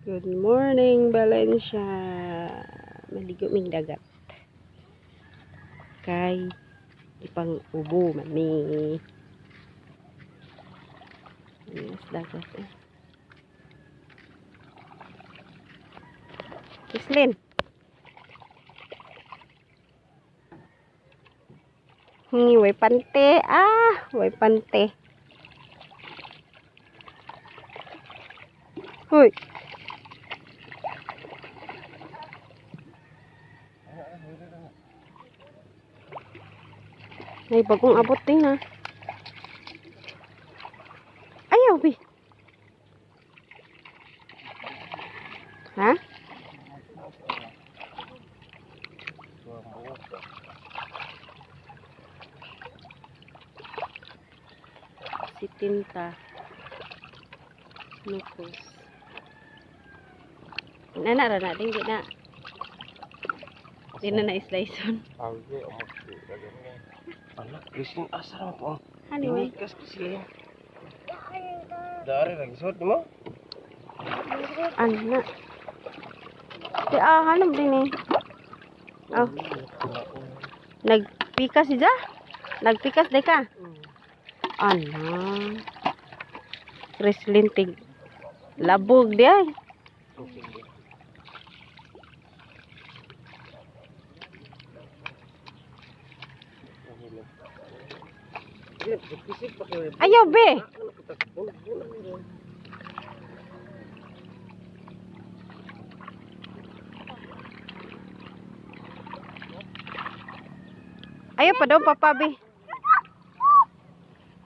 Good morning, Valencia. Maligo mig dagat. Kay ipang ubo man ni. Yes, dagat eh. Islin. Hingi way pante. Ah, way pante. Hoy. May bagong abot din ha. Ayaw, bi. Ha? Si Tinta. Nukos. Nana ra na ding di na. Di na na slice. Awge, omok lagi. Anak, Christine, asa ra po? Hani way. Pinikas ko sila. Dari lagi suot mo? Ana. Di ah hanam din eh. Oh, nagpikas si Ja? Nagpikas di ka? Ana. Chrislyn tig labog di ay. Ayaw be. Ayaw pa daw papa be.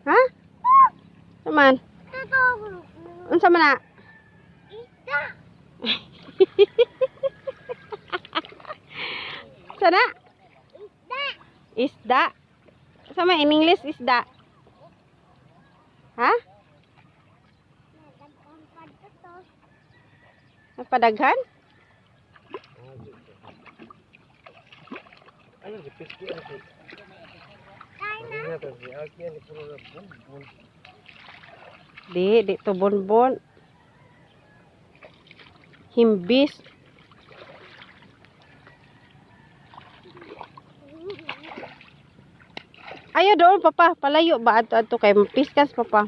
Ha? Saman? Unsa man na? Sana? Isda. Sama in English isda. Ha? Napadaghan? Ayaw, si Piski. Di, di to bonbon. Himbis. Ayaw doon, papa. Palayo ba ato ato kay mapiskas, papa.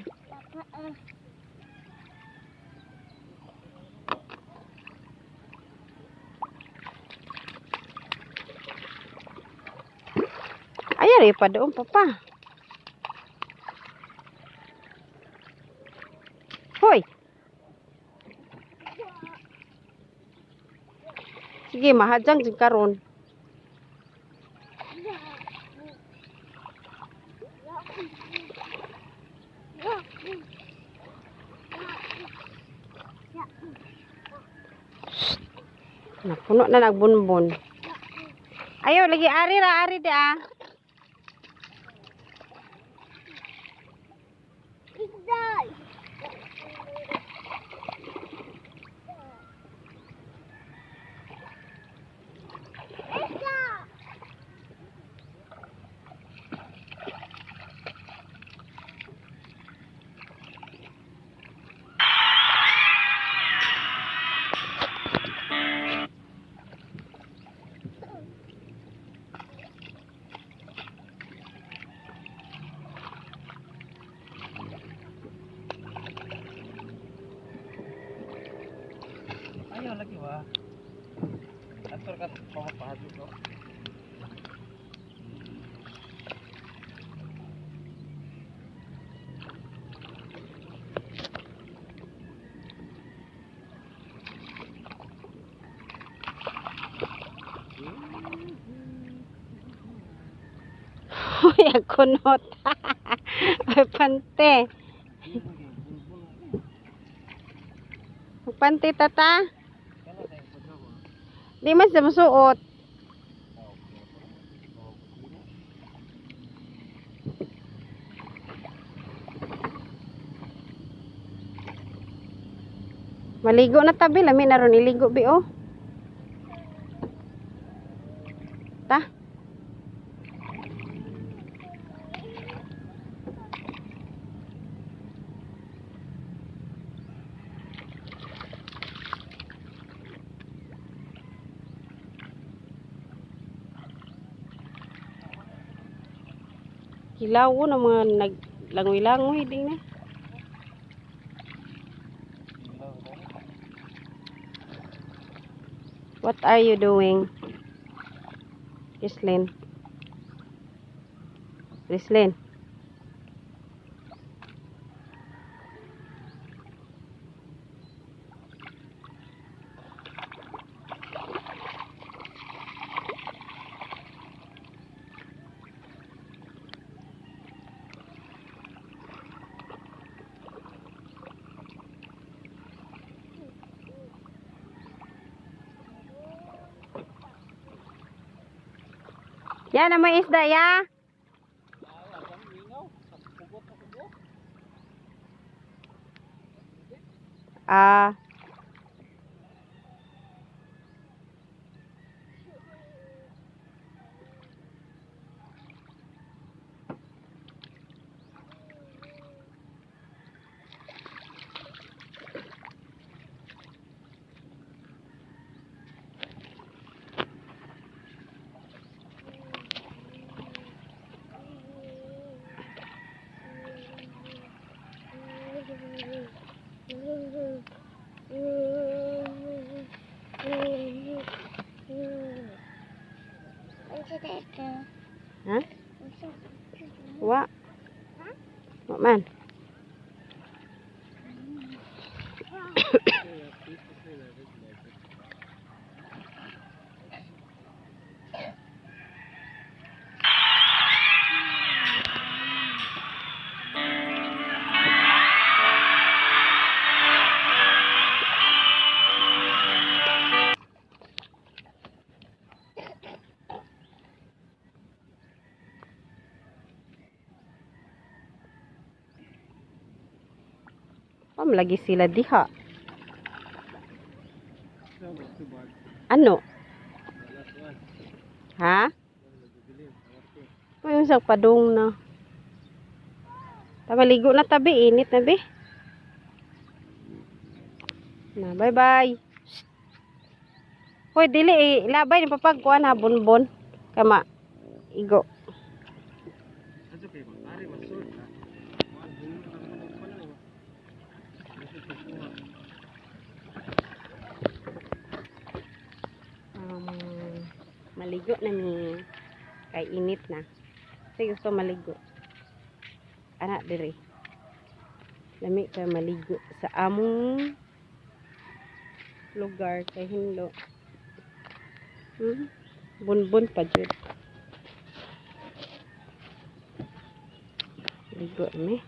Ayaw rin pa doon, papa. Hoy. Sige, mahadjang jud karon. Napuno na nagbunbon. Ayaw lagi ari ra ari di ah. Ayaw lagi ba? Ator ka pamapahadyo ko. Hoy, akunot. Ay, pante. Pante, tata. Di man sa masuot. Maligo na tabi, lami na ron iligo bi oh. Ta. Kilaw na mga naglangoy-langoy din na. What are you doing? Rislin. Rislin. Yan ang may isda ya. Ah. Ha? Wa. Wa man. Pam lagi sila diha. Ano? Ha? Uy, sa padung na. Tamaligo na tabi, init na bi. Na, bye-bye. Hoy, dili eh, labay ni papagkuan ha, bonbon. Kama igo. Maligo na mi kay init na. Kasi gusto maligo. Ana diri. Lami kay maligo sa among lugar kay hinlo. Bunbun pa jud. Ligo mi.